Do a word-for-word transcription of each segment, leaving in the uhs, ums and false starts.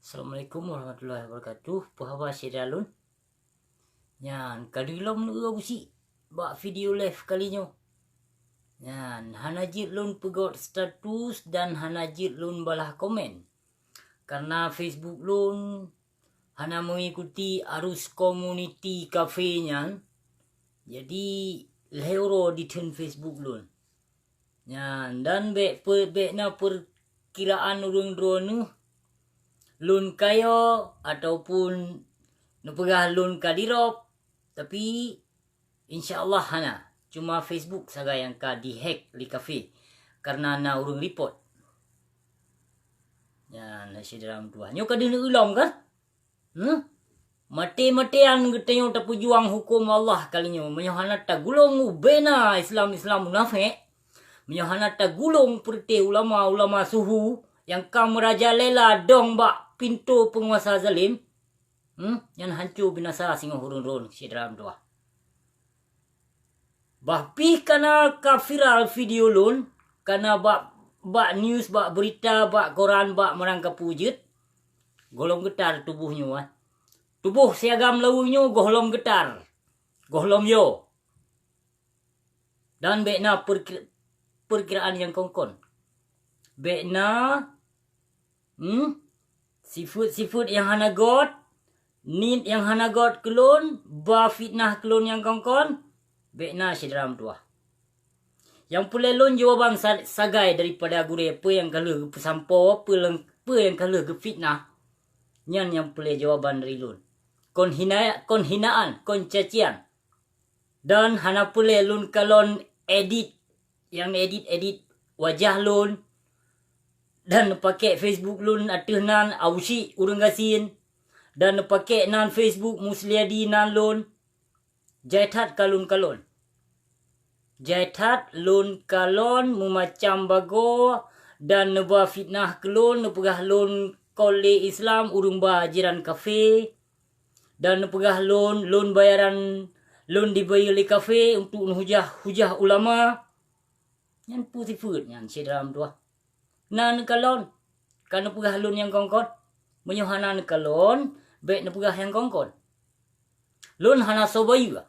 Assalamualaikum warahmatullahi wabarakatuh. Peue haba syedara lôn? Nyan, ka deuh lom neueu Abusyik bak video live kali nyoe. Nyan, hana jeuet lôn peugöt status dan hana jeuet lôn balah komen. Karena Facebook lôn hana mengikuti arus komuniti kafe nyan. Jadi, lheueh uroe ditheun Facebook lôn. Nyan, dan bèk pe-, bèk na peukiraan ureueng droeneuh lôn kayo ataupun neupeugah lôn ka dirôb, tapi insya Allah hana. Cuma Facebook sagai nyang ka dihack lé kafe karena na ureueng report. Nyan, syedara meutuah. Nyoe ka deuh neueu lom kan? Hmm? Maté-matéan geutanyoe tapeujuang huköm Allah kali nyoe. Meunyoe hana tagulong ubena Islam-Islam munafék, meunyoe hana tagulong peureuté ulama-ulama suhu nyang ka meurajalela dong bak pintoe peunguasa zalim, hmm, nyan hanco binasa singoh ureueng droeneuh syedara meutuah. Bah pih kana ka viral video lôn, kana bak, bak news, bak beurita, bak koran, bak meurangkapeue jeuet, gohlom geutar tuboh nyoe, ah. Tuboh si agam laweueng nyoe gohlom geutar, gohlom yo. Dan bèk na peurki-, peurkiraan nyang kon-kon. Bèk na Hmm? Sifeuet-sifeuet nyang hana göt, niet nyang hana göt keu lôn, ba fitnah keu lôn nyang kon-kon, bèk na syedara meutuah. Nyang peureulèe lôn jawaban sa-, sagai daripada gurèe peue nyang ka lheueh geupeusampoe, peue leng-, peue nyang ka lheueh geufitnah. Nyan nyang peureulèe jawaban dari lôn. Kon hina-, kon hinaan, kon cacian. Dan hana peureulèe lôn kalon edit, nyang edit-edit wajah lôn, dan neupakék Facebook lôn ateueh nan Abusyik ureueng gasien, dan neupakék nan Facebook Musliadi nan lôn. Jai that ka lôn kalon. Jai that lôn kalon meumacam bagoe dan neuba fitnah keu lôn, neupeugah lôn kon lé Islam ureueng ba jiran kafé. Dan neupeugah lôn, lôn bayaran, lôn dibayeue lé kafé untuk neuhujah-hujah ulama. Nyan peue sifeuet nyan syedara meutuah? Na neukalon, ka neupeugah lôn nyang kon-kon. Meunyoe hana neukalon, bèk neupeugah nyang kon-kon. Lôn hana soe bayeue.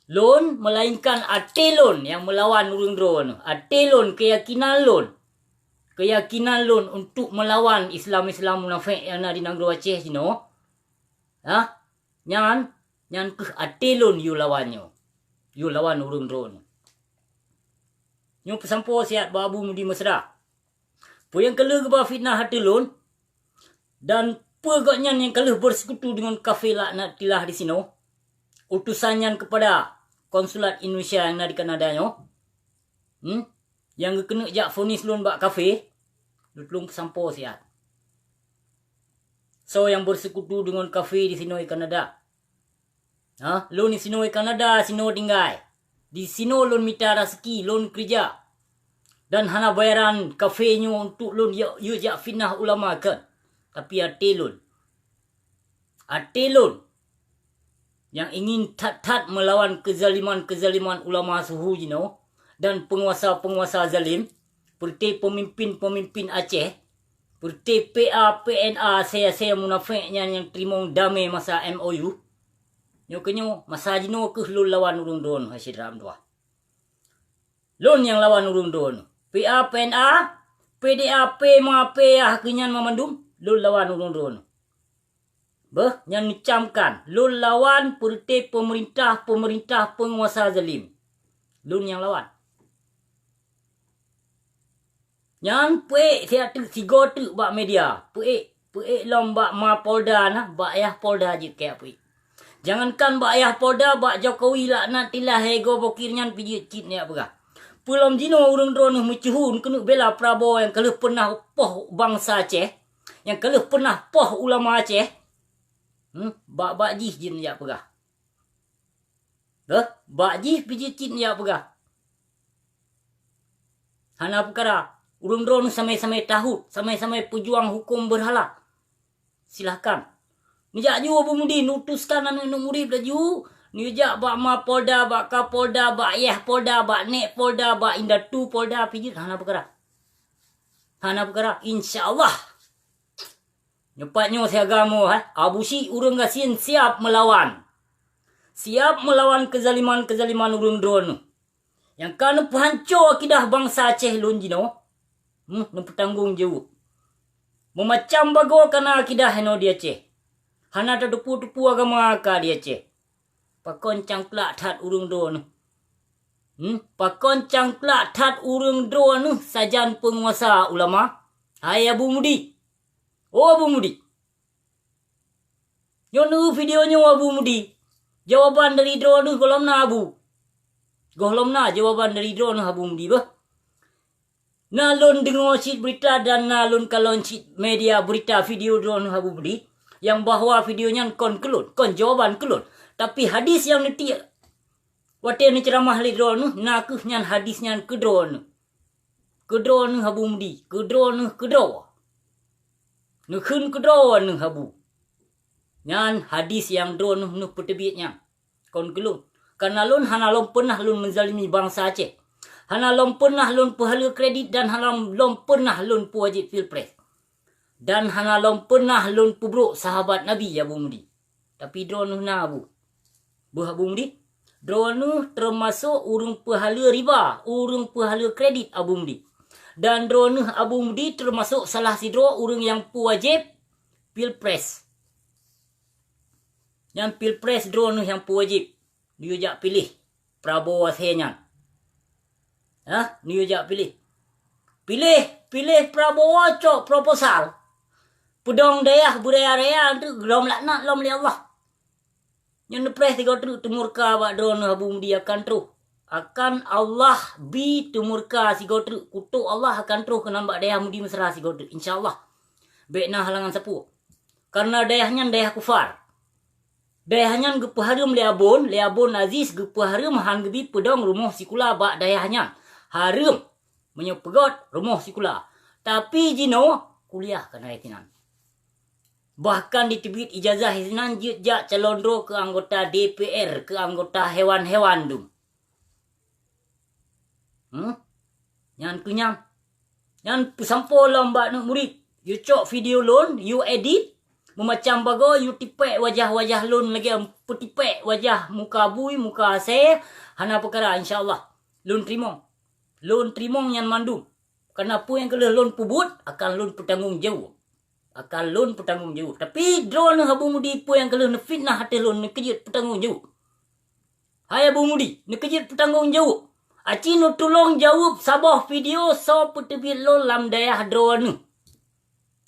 Lôn, melainkan até lôn nyang meulawan ureueng droeneuh. Até lôn, keuyakinan lôn. Keuyakinan lôn untuk meulawan Islam-Islam munafék nyang na di nanggroe Aceh jinoe. Hah? Nyan, nyan keuh até lôn yue lawan nyoe. Yue lawan ureueng droeneuh. Nyoe peusampoe siat bak Abu Mudi Mesra. Peue nyang ka lheueh geuba fitnah ateueh lôn, dan peue gobnyan nyang ka lheueh bersekutu deungon kafé laknatillah disinoe, utosan nyan keupada konsulat Indonesia nyang na di Kanada nyoe, hmm, nyang geukeuneuk jak vonis lôn bak kafé, lôn tulông peusampoe siat. Soe nyang bersekutu deungon kafé disinoe di Kanada? Ha, lôn disinoe Kanada sinoe tinggai. Disinoe lôn mita raseuki, lôn keureuja. Dan hana bayaran kafé nyoe untuk lôn yue, yue jak fitnah ulama, kon. Tapi até lôn. Até lôn nyang ingin that-that meulawan keuzaliman-keuzaliman ulama suhu jinoe dan peunguasa-peunguasa zalim, peureuté peumimpin-peumimpin Aceh, peureuté P A P N A, asèe-asèe munafék nyan nyang teurimong damé masa M O U. Nyoe keu nyoe, masa jinoe keuh lôn lawan ureueng droeneuh, hai syedara meutuah. Lôn nyang lawan ureueng droeneuh. P A P N A, P D A P ma P ah keu nyan mamandum, lôn lawan ureueng droeneuh. Beuh, nyan neucamkan, lôn lawan peureuté peumeurintah-peumeurintah peunguasa zalim. Lôn nyang lawan. Nyan peuék siat teuk sigoe teuk bak media. Peuék, peuék lom bak ma Polda na, bak yah Polda jeuet keu peuék. Jangankan bak yah Polda, bak Jokowi laknatillah hai goe bokir nyan pih jeuet cit neujak peugah. Peue lom jinoe ureueng droeneuh meucuhu keuneuk bela Prabowo nyang ka lheueh peunah poh bansa Aceh, nyang ka lheueh peunah poh ulama Aceh. Hmm, bak-bak jih jeuet neujak peugah. Beuh, bak jih pih jeuet cit neujak peugah. Hana peukara, ureueng droeneuh samai-samai tahôt, samai-samai peujuang huköm beurhala. Silahkan. Neujak ju Abu Mudi, neuutuskan aneuk-aneuk murit laju, neujak bak ma Polda, bak ka Polda, bak yah Polda, bak nèk Polda, bak indatu Polda, pih jeuet hana peukara. Hana peukara, insya Allah. Nyoe pat nyoe siaga mo, hai. Abu Syik ureuëng gasien siap meulawan. Siap meulawan keuzaliman-keuzaliman ureuëng droeneuh. Nyang ka neupeuhanco akidah bansa Aceh lôn jinoe, hmm, neupeutanggong jaweueb. Meumacam bagoe ka na akidah inoe di Aceh. Hana tateupeue-teupeue agama ka di Aceh. Pakon cangklak that ureuëng droeneuh. Hmm, pakon cangklak that ureuëng droeneuh sajan peunguasa ulama? Hai Abu Mudi. Oh Abu Mudi. Nyoe neu video nyoe Abu Mudi. Jawaban dari droeneuh gohlom na Abu. Gohlom na jawaban dari droeneuh Abu Mudi beuh. Na lôn deungoe cit beurita dan na lôn kalon cit media beurita video droeneuh Abu Mudi, nyang bahwa video nyan kon keu lôn, kon jawaban keu lôn. Tapi hadis nyang neutiek watée neuceuramah lé droeneuh, na kheueh nyan hadis nyan keu droeneuh. Keu droeneuh Abu Mudi, keu droeneuh keudroe. Neukheun keudroe neuh Abu. Nyan hadis nyang droeneuh neupeuteubiet nyan. Kon keu lôn. Kareuna lôn hana lom peunah lôn meuzalimi bansa Aceh. Hana lom peunah lôn peuhaleue kredit dan hana lom peunah lôn peuwajéb pilpres. Dan hana lom peunah lôn peubrok sahabat Nabi Abu Mudi. Tapi droeneuh na Abu. Beuh Abu Mudi, droeneuh teumasok ureuëng peuhaleue riba, ureuëng peuhaleue kredit Abu Mudi. Dan droeneuh Abu Mudi teumasok salah sidroe ureuëng nyang peuwajéb pilpres. Nyan pilpres droeneuh nyang peuwajéb. Neuyue jak piléh Prabowo asée nyan. Hah? Neuyue jak piléh. Piléh, piléh Prabowo cok proposal. Peudong dayah beuraya-raya teuk gohlom laknat lom lé Allah. Nyan neupreh sigoe treuk teumurka bak droeneuh Abu Mudi akan troh. Akan Allah bi teumurka sigoe treuk. Kutok Allah akan troh keunan bak dayah Mudi Mesra sigoe treuk. Insya Allah. Bék na halangan sapeue. Kareuna dayah nyan dayah kufar. Dayah nyan geupeuhareuem lé Abon, lé Abon Aziz geupeuhareuem han geubi peudong rumoh sikula bak dayah nyan. Hareuem. Meunyoe peugét rumoh sikula. Tapi jinoe kuliah ka na sinan. Bahkan jiteubiet ijazah sinan jeuet jak calon droe keu anggota D P R, keu anggota hewan-hewan dum. Hmm? Nyan keuh nyan. Nyan peusampoe lom bak aneuk murit. Yue cok video lôn, yue edit, meumacam bagoe, yue tipék wajah-wajah lôn lagée peutipék wajah muka bui, muka asée, hana peukara, insya Allah. Lôn teurimong. Lôn teurimong nyan mandum. Kareuna peue nyang ka lheueh lôn peubuet akan lôn peutanggong jaweueb. Akan lôn peutanggong jaweueb. Tapi droeneuh Abu Mudi peue nyang ka lheueh neufitnah ateueh lôn neukeujeuet peutanggong jaweueb. Hai Abu Mudi, neukeujeuet peutanggong jaweueb. Aci neutulông jaweueb saboh video soe peuteubiet lôn lam dayah droeneuh.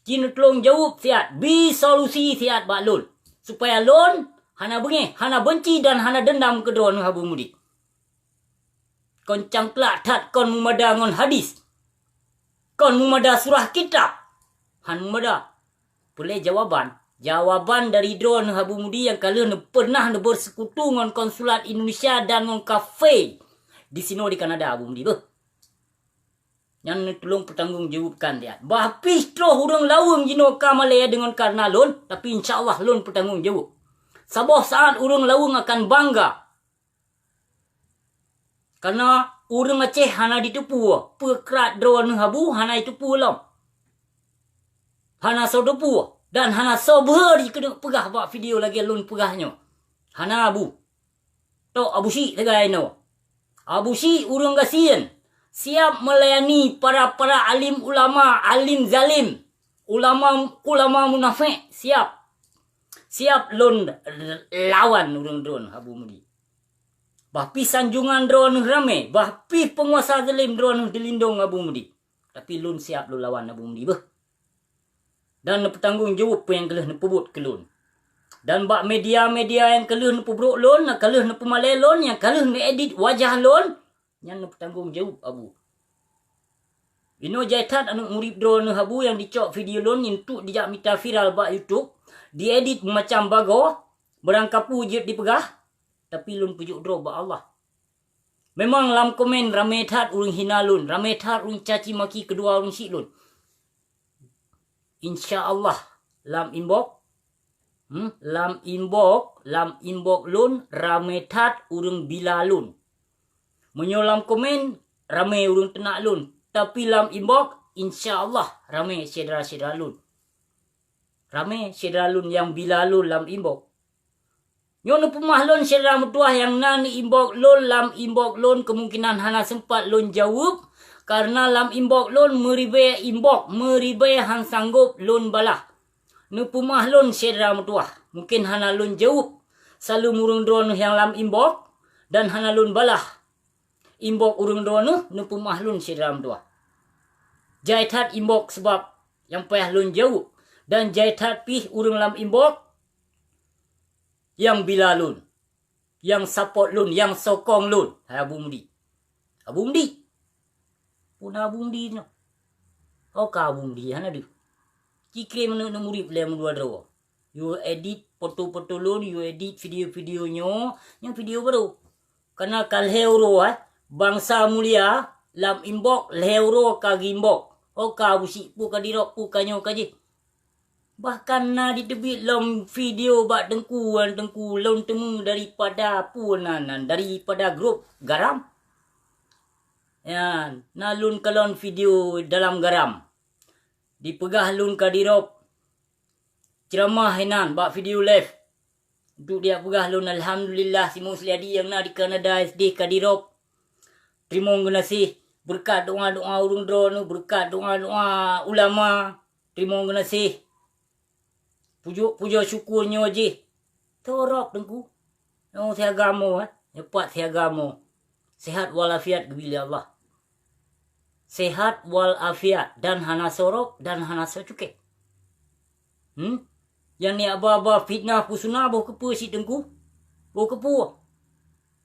Ci neutulông jaweueb siat, bi solusi siat bak lôn. Supaya lôn hana beungéh, hana beunci dan hana deundam keu droeneuh Abu Mudi. Kon cangklak that kon meumada ngon hadis. Kon meumada surah kitab. Han meumada. Peulée jawaban. Jawaban dari droeneuh Abu Mudi nyang ka lheueh neupeunah neubeuseukutu ngon konsulat Indonesia dan ngon kafé disinoe di Kanada Abu Mudi beuh. Nyan neutulông peutanggong jaweueb kan diat. Bah pih troh ureuëng laweueng jinoe ka malée deungon kareuna lôn, tapi insya Allah lôn peutanggong jaweueb. Saboh saát ureuëng laweueng akan bangga. Kareuna ureuëng Aceh hana jiteupeue, peue krat droeneuh Abu hana jiteupeue lom. Hana soe teupeue dan hana soe beuhe jikeuneuk peugah bak video lagée lôn peugah nyoe. Hana Abu. Tok Abu Syik sagai nyoe. Abu Syik ureuëng gasien, siab meulayani para-para alim ulama, alim zalim, ulama, ulama munafék, siab. Siab lôn lawan ureuëng droeneuh Abu Mudi. Bah pih sanjungan droeneuh ramé, bah pih peunguasa zalim droeneuh dilindong Abu Mudi. Tapi lôn siab lôn lawan Abu Mudi beuh. Dan neupeutanggong jaweueb peue nyang ka lheueh neupeubuet keu lôn. Dan bak media-media nyang ka lheueh neupeubrok lôn, nyang ka lheueh neupeumalée lôn, nyang ka lheueh neuedit wajah lôn, nyan neupeutanggong jaweueb Abu. Inoe jai that aneuk murit droeneuh Abu nyang jicok video lôn untuk jijak mita viral bak YouTube, diedit meumacam bagoe, meurangkapeue jeuet dipeugah, tapi lôn peujok droe bak Allah. Memang lam komen ramé that ureuëng hina lôn, ramé that ureuëng caci maki keudua ureuëng syik lôn. Insya Allah lam inbox, hmm, lam inbox, lam inbox lôn ramé that ureuëng bila lôn. Meunyoe lam komen ramé ureuëng teunak lôn, tapi lam inbox insya Allah ramé syedara-syedara lôn. Ramé syedara lôn nyang bila lôn lam inbox. Nyoe neupeumah lôn syedara meutuwah nyang na neuinbox lôn lam inbox lôn, keumungkinan hana seumpat lôn jaweueb, kareuna lam inbox lôn meuribée inbox, meuribée han sanggôp lôn balah. Neupeumah lôn syedara meutuwah, mungken hana lôn jaweueb saleuem ureuëng droeneueh nyang lam inbox, dan hana lôn balah inbox ureuëng droeneueh, neupeumah lôn syedara meutuwah. Jai that inbox sabab nyang payah lôn jaweueb, dan jai that pih ureuëng lam inbox nyang bila lôn, nyang support lôn, nyang sokong lôn. Hai Abu Mudi. Abu Mudi. Peue na Abu Mudi nyoe? Oh ka Abu Mudi, hana deuh. Ci krém aneuk murit lé meudua droe. You edit foto-foto lôn, you edit video-video nyoe, nyoe video barô. Kareuna ka lhée uroe, eh, bansa mulia lam inbox lhée uroe ka geuinbox. Oh ka Abu Syik, peue ka dirop, peue ka nyoe ka jih. Bahkan na jiteubiet lom video bak Teungku, wan Teungku lôn teumé daripada peue nan, nan daripada grup garam. Nyan, na lôn kalon video dalam garam. Dipeugah lôn ka dirop. Ceuramah inan bak video live. Untuk diak peugah lôn, alhamdulillah, si Muslih Adi nyang na di Kanada S D ka dirop. Teurimong geunaséh, beureukat doá-doá ureuëng droeneueh, beureukat doá-doá ulama. Teurimong geunaséh. Pujoe, pujoe syukur nyoe jih. Torop Teungku. Nyoe siagamo, eh. Nyoe pat siagamo. Sehat walafiat geubri lé Allah. Sehat walafiat dan hana sorop dan hana socukée. Hmm? Nyang ni aba-aba fitnah peue suna boh keupeue si Teungku? Boh keupeue?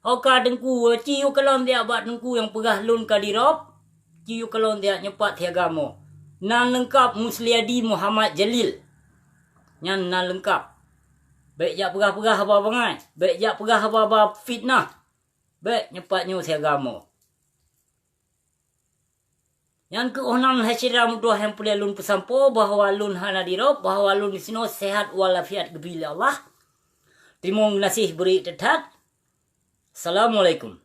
Ho ka Teungku, ci yue kalon siat bak Teungku nyang peugah lôn ka dirop, ci yue kalon siat nyoe pat siagamo. Nan leungkap Musliadi Muhammad Jalil. Nyan nan leungkap. Bék jak peugah-peugah haba bangai, bék jak peugah haba-haba fitnah. Bék nyoe pat nyoe siagamo. Nyan keuh oh nan hai syedara meutuwah nyang peureulée lôn peusampoe bahwa lôn hana dirop, bahwa lôn disinoe sehat walafiat geubri lé Allah. Teurimong geunaséh beurik that-that. Assalamualaikum.